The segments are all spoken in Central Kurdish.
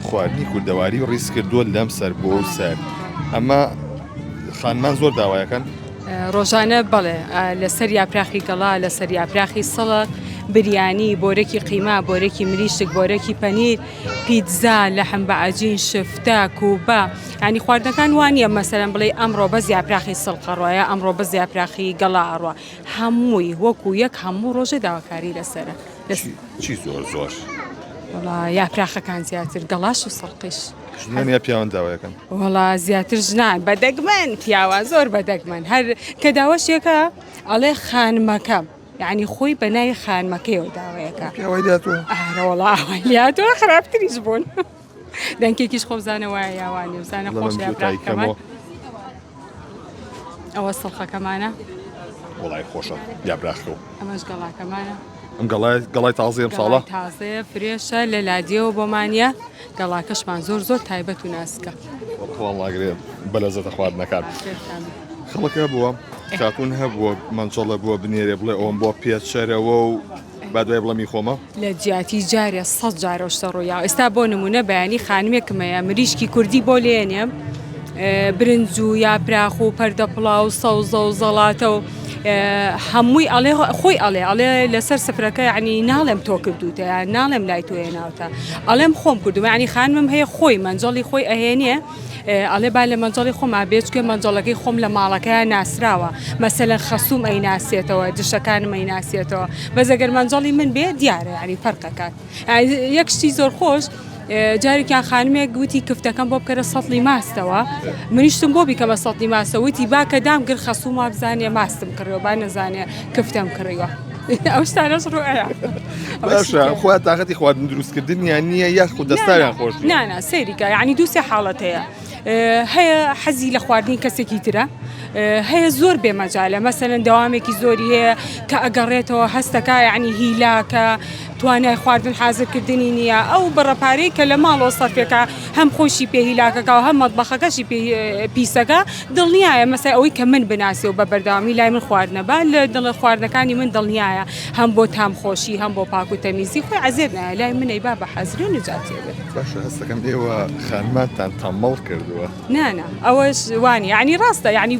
خواردنی کوردەواری ڕیز کردووە لەم سەر بۆ ئەو سەر ئەمە خانمان زۆر داوایەکەن؟ ڕۆژانە بەڵێ لەسەر یاپراخی گەڵا لەسەر یاپراخی سەڵق بریانی بۆرەکی قیما بۆرەکی مریشک بۆرەکی پەنیر پیتزا لەحم بە عەجین شفتە کوبە ینی خواردنەکان وانە مەسەرەن بڵێ ئەمڕۆ بەس یاپراخی سڵقەڕۆیە ئەمڕۆ بەس یاپراخی گەڵا ئەڕوا هەمووی وەکو یەک هەموو ڕۆژێ داواکاری لەسەرە. چی زۆر زۆر؟ وەڵا یاپراخەکان زیاتر گەڵاش و سەڵقیش. ژنان یا پیاوان داوایەکەن؟ وەڵا زیاتر ژنان بە دەگمەن پیاوان زۆر بە دەگمەن هەر کە داوەشێکە ئەڵێ خانمەکەم یعنی خۆی بە ناوی خانمەکەیەوە داوایەکە. پیاوای لاتوە؟ ئارە وەڵا ئەوەی لاتوە خراپتریش بوون. دەنکێکیش خۆ بزانە وایە یا وانیە بزانە خۆش یاپراخەکەمان. ئەوە سڵقەکەمانە. وەڵای خۆشە یاپراخەکەو. ئەمەش گەڵاکەمانە. ئەم گەڵای گەڵای تازەیە ئەم ساڵە؟ گەڵای تازەیە فرێشە لە لادێوە بۆمانە گەڵاکەشمان زۆر زۆر تایبەت و ناسکە. وەڵا گرێ بەلەزەتە خواردنەکان. خەڵک هەبووە خاتوون هەبووە مەنجەڵە بووە بنێرێ بڵێ ئەوم بۆ پێچەرەوە و با دوای بڵێم ئی خۆمە. لە جیاتی جارێ سەد جار ئەو شتە ڕوویاوە ئێستا بۆ نمونە بەیانی خانمێکم هەیە مریشکی کوردی بۆ لێنێم برنج و یاپراخ و پەردە پڵاو و سەوزە و زەڵاتە و هەمووی ئەڵێ خۆی ئەڵێ ئەڵێ لەسەر سفرەکە یعنی ناڵێم تۆ کردوتە یان ناڵێم لای تۆ هێناوتە ئەڵێم خۆم کردومە یعنی خانمم هەیە خۆی مەنجەڵی خۆی ئەهێنێ ئەڵێ با لە مەنجەڵی خۆما بێ چکە مەنجەڵەکەی خۆم لە ماڵەکەیا ناسراوە مەسەلەن خەسووم ئەیناسێتەوە دشەکانم ئەیناسێتەوە بەس ئەگەر مەنجەڵی من بێ دیارە یعنی فەرقەکات یەک شتی زۆر خۆش جارێکیان خانمێک وتی کفتەکەم بۆ بکەرە سەتڵی ماستەوە منیشتم بۆ بیکەمە سەتڵی ماستە وتی با کە دام گر خەسووم وا بزانێ ماستم کڕیوە با نەزانێ کفتەم کڕیوە ئەو شتانەش ڕوئەیە باشە خوا تاقەتی خواردن دروستکردنیان نییە یاخود دەستاویان خۆش نییە؟ نا نا سەیریکە یعنی دوو سێ حاڵەت هەیە هەیە حەزی لە خواردنی کەسێکی ترە هەیە زۆر بێ مەجالە مەسەلەن دەوامێکی زۆری هەیە کە ئەگەڕێتەوە هەستەکە یعنی هیلاکە توانای خواردن حازرکردنی نییە ئەو بڕە پارەی کە لە ماڵەوە سەرفێکە هەم خۆشی پێ هیلاکەکە و هەم مەتبەخەکەشی پێ پیسەکە دڵنیایە مەسای ئەوەی کە من بناسێ و بە بەردەوامی لای من خواردنە با لە دڵ خواردنەکانی من دڵنیایە هەم بۆ تام خۆشی هەم بۆ پاک و تەمیزی خۆی عەزێت نایە لای منەی با بە حەزری و نجاتی بێت. باشە هەستەکەم ئێوە خانمانتان تەمەڵ کردووە. نا نا ئەوەش وانیە یانی ڕاستە یانی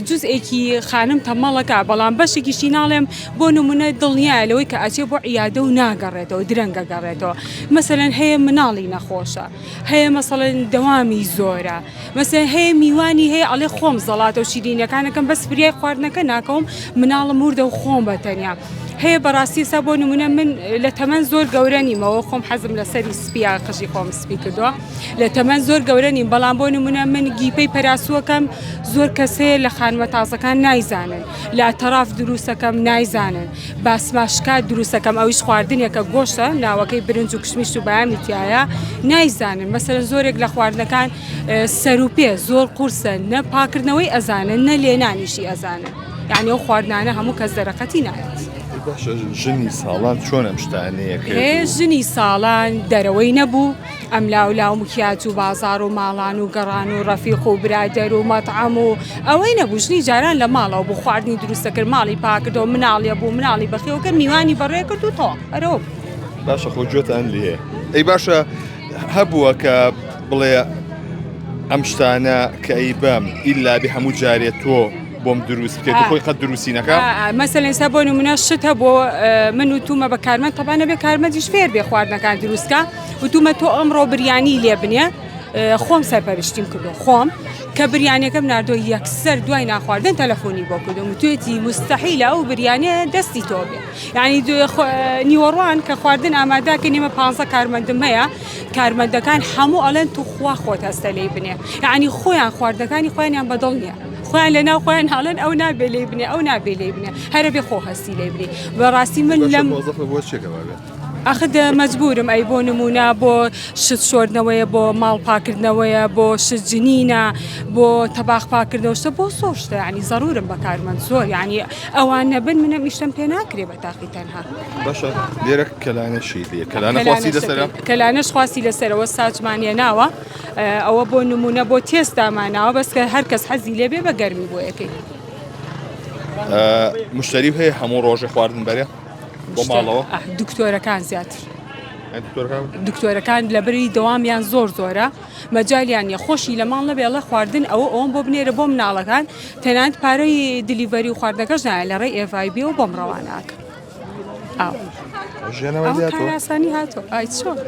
جوزئێکی خانم تەمەڵەکە بەڵام بەشێکیشی ناڵێم بۆ نمونە دڵنیایە لەوەی کە ئەچێ بۆ عیادە و ناگەڕێتەوە درەنگ ئەگەڕێتەوە مەسەلەن هەیە مناڵی نەخۆشە هەیە مەسەڵەن دەوامی زۆرە مەسەلەن هەیە میوانی هەیە ئەڵێ خۆم زەڵاتە و شیرینیەکانەکەم بەس فریای خواردنەکە ناکەوم مناڵم وردە و خۆم بە تەنیا هەیە بەڕاستی ئێستا بۆ نمونە من لە تەمەن زۆر گەورە نیمەوە خۆم حەزم لە سەری سپیە قژی خۆم سپی کردووە لە تەمەن زۆر گەورە نیم بەڵام بۆ نمونە من گیپەی پەراسووەکەم زۆر کەس هەیە لە خانمە تازەکان نایزانن لە تەراف دروستەکەم نایزانن باسماشکات دروستەکەم ئەویش خواردنێکە گۆشتە ناوەکەی برنج و کشمیش و بایامی تایە نایزانن مەسەلەن زۆرێک لە خواردنەکان سەروپێ زۆر قورسە نە پاکردنەوەی ئەزانن نە لێنانیشی ئەزانن یعنی ئەو خواردنانە هەموو کەس دەرەقەتی نایەت. باشە ژنی ساڵان چۆن ئەم شتانەیە کرد؟ ژنی ساڵان دەرەوەی نەبوو ئەملاولا و مکیاج و بازاڕ و ماڵان و گەڕان و ڕەفیق و برادەر و مەتعەم و ئەوەی نەبوو ژنی جاران لە ماڵەوە بوو خواردنی دروست دەکرد ماڵی پاکردەوە مناڵی بوو مناڵی بەخێو کرد میوانی بەڕێ کرد و تەواو ئەرەوە بوو. باشە خۆ گوێتان لێیە ئەی باشە هەبووە کە بڵێ ئەم شتانە کە ئەیبەم ئیلا بێ هەموو جارێ تۆ بۆم دروست بکەیت و خۆی قەت دروستی نەکا؟ مەسەلەن ئێستا بۆ نمونە شت هەبوو من وتومە بە کارمەند تەبان ئەبێ کارمەندیش فێر بێ خواردنەکان دروست کا وتومە تۆ ئەمڕۆ بریانی لێ بنێ خۆم سەرپەرشتیم کردو خۆم کە بریانەکەم ناردۆ یەکسەر دوای ناخواردن تەلەفۆنی بۆ کردم وتوێتی مستحیلە ئەو بریانە دەستی تۆ بێ یعنی نیوەڕوان کە خواردن ئاماداکە نێمە پ کارمەندم هەیە کارمەندەکان هەموو ئەڵێن توخوا خۆت هەستە لێی بنێ یعنی خۆیان خواردنەکانی خۆیانیان بەدڵ نییە خۆیان لە ناو خۆیان هاڵێن ئەو نابێ لێی بنێ ئەو نابێ لێی بنێ هەرە بێ خۆ هەستی لێ بنێ بەڕاستی من لەم ئەخد مەجبورم ئەی بۆ نمونە بۆ شت شۆردنەوەیە بۆ ماڵ پاکردنەوەیە بۆ شت جنینە بۆ تەباخ پاکردنەوە شتە بۆ زۆر شتە ینی زەرورم بە کارمەند زۆر ینی ئەوان نەبن منم ئیشتم پێ ناکرێ بە تاقی تەنها. باشە لێرە کەلانەشی لێ کەلانە خواستی لەسەرە؟ کەلانەش خواستی لەسەرەوە ساجمان هێناوە ئەوە بۆ نمونە بۆ تێست داماناوە بەس کە هەر کەس حەزی لێ بێ بە گەرمی بۆ یەکەی. مشتری هەیە هەموو ڕۆژێ خواردن بەرێ بۆ ماڵەوە؟ دکتۆرەکان زیاتر. دکتۆرەکان لەبری دەوامیان زۆر زۆرە مەجالیان نیە خۆشی لە ماڵ نەبێ ئەڵێ خواردن ئەوە ئەوەم بۆ بنێرە بۆ مناڵەکان تەنانەت پارەی delivery و خواردنەکەش نایە لە ڕێی ئێڤایبیەوە بۆم ڕەوانە ئەکەن. ئاو. ژیانەوەی ئەوە لێ هاتووە؟ کارئاسانی هاتووە. ئای چۆن؟